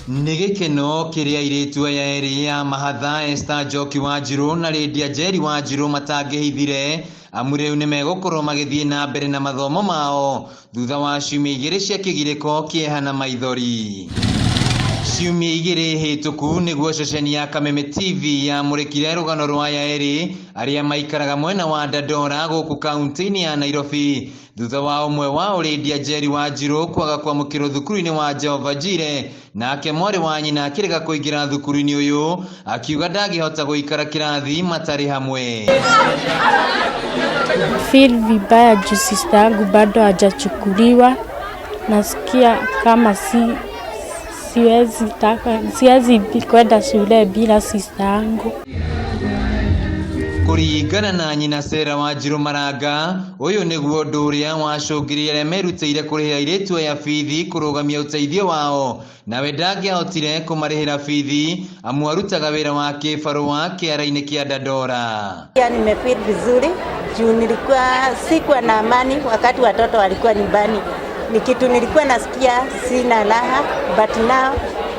Nĩ gĩkeno kĩrĩa airĩtu aya erĩ a mahatha Esther Njoki Wanjirũ na Lydia Njeri Wanjirũ matangĩhithire amu rĩu nĩmegũkorwo magĩthiĩ na mbere na mathomo mao thutha wa ciumia igĩrĩ cia kĩgirĩko, kĩeha na maithori. Ciumia igĩrĩ hĩtũku nĩguo ceceni ya Kameme TV yamũrĩkire rũgano rwa aya erĩ arĩa maikaraga mwena wa Dandora gũkũ kaunti-inĩ ya Nairobi thutha wa ũmwe wao Lydia Njeri Wanjirũ kwaga kwamũkĩrwo thukuru-inĩ wa Jehova Jireh nake mwarĩ wa nyina akĩrega kũingĩra thukuru-inĩ ũyũ akiuga ndangĩhota gũikara kĩrathi matarĩ hamwe. Feel vibaya juu sister yangu bado hajachukuliwa. Nasikia kama siwezi taka, siwezi kwenda shule bila sister yangu. Kũringana na nyina Sera Wanjirũ Maranga, ũyũ nĩguo ũndũ ũrĩa wacũngĩrĩirie arĩa merutĩire kũrĩhĩra airĩtu aya bithi kũrũgamia ũteithio wao, nawe ndangĩahotire kũmarĩhĩra bithi amu arutaga wĩra wa kĩbarũa kĩara-inĩ kĩa Dandora. Pia nimefeel vizuri juu nilikuwa sikuwa na amani wakati watoto walikuwa nyumbani. Ni kitu nilikuwa nasikia sina raha, but now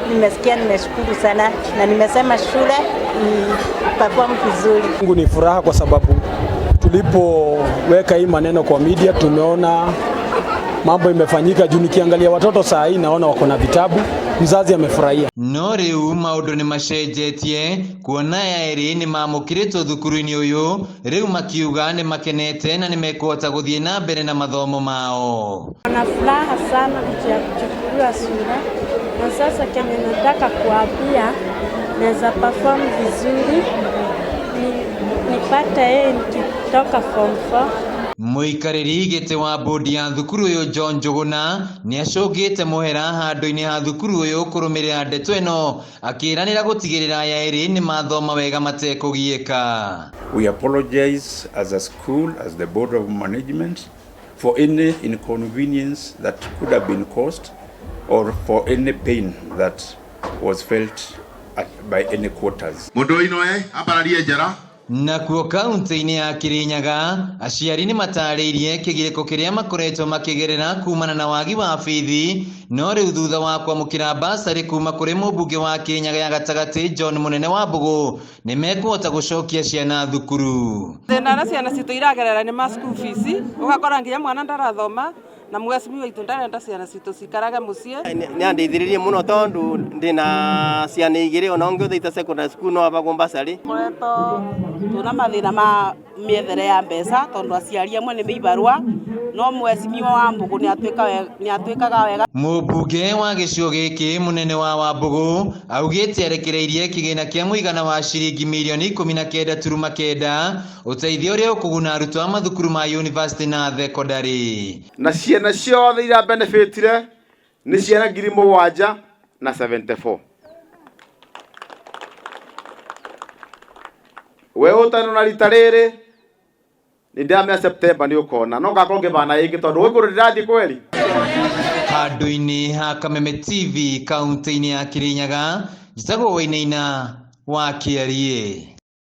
nimesikia, nimeshukuru sana na nimesema shule perform vizuri. Mungu ni furaha kwa sababu tulipoweka hii maneno kwa media tumeona mambo imefanyika juu nikiangalia watoto saa hii naona wako na vitabu, mzazi amefurahia. No rĩu maũndũ nĩ macenjetie kuona aya erĩ nĩ mamũkĩrĩtwo thukuru-inĩ ũyũ rĩu makiuga nĩ makenete na nĩ mekũhota gũthiĩ na mbere na mathomo mao. Wana furaha sana juu ya kuchukuliwa shule, na sasa kenye nataka kuambia naweza perform vizuri nipate A nikitoka form 4. Mũikarĩri gĩtĩ wa bodi ya thukuru ũyũ John Njũgũna nĩ acũngĩte mũhera handũ-inĩ ha thukuru ũyũ kũrũmĩrĩra ndeto ĩno akĩranĩra gũtigĩrĩra aya erĩ nĩ mathoma wega matekũgiĩka. We apologize as a school, as the board of management, for any inconvenience that could have been caused or for any pain that was felt by any quarters. Mũndũ inoe ambararie njara. Nakuo kaunti-inĩ ya Kirinyaga aciari nĩ matarĩirie kĩgirĩko kĩrĩa makoretwo makĩgerera kumana na wagi wa bithi no rĩu thutha wa kwamũkĩra basarĩ kuma kũrĩ mũmbunge wa Kirinyaga ya gatagatĩ John Mũnene wa Mbũgũ nĩ mekũhota gũcokia ciana thukuru. Thĩna ũrĩa ciana citũ iragerera nĩ ma school fees, ũgakora nginya mwana ndarathoma na mwecimi witũ ndarenda ciana citũ cikarage mũciĩ. Nĩandeithĩrĩrie mũno tondũ ndĩna ciana igĩrĩ ona ũngĩ ũthiĩte secondary school no abagwo basarĩ. Ngoretwo twĩna mathĩna ma mĩethere ya mbeca tondũ aciari amwe nĩ mĩibarũa no mwecimiwa wa Mbũgũ nĩatwĩkaga wega. Mũmbunge wa gĩcigo gĩkĩ mũnene wa Wambũgũ augĩte arekereirie kĩgĩna kĩa mũigana wa ciringi mirioni ikũmi na kenda turuma kenda ũteithio ũrĩa ũkũguna arutwo a mathukuru ma university na thekondarĩ. Na ciana ciothe iria benefitire nĩ ciana ngiri mũgwanja na 74. We ũtanona rita rĩrĩ nĩ ndĩramenya September nĩ ũkona no ngakorwo ngĩbana ĩngĩ tondũ gwĩ kũndũ ndĩrathiĩ kweri. Handũ-inĩ ha Kameme TV kaunti-inĩ ya Kirinyaga njĩtagwo Wainaina wa Kĩariĩ.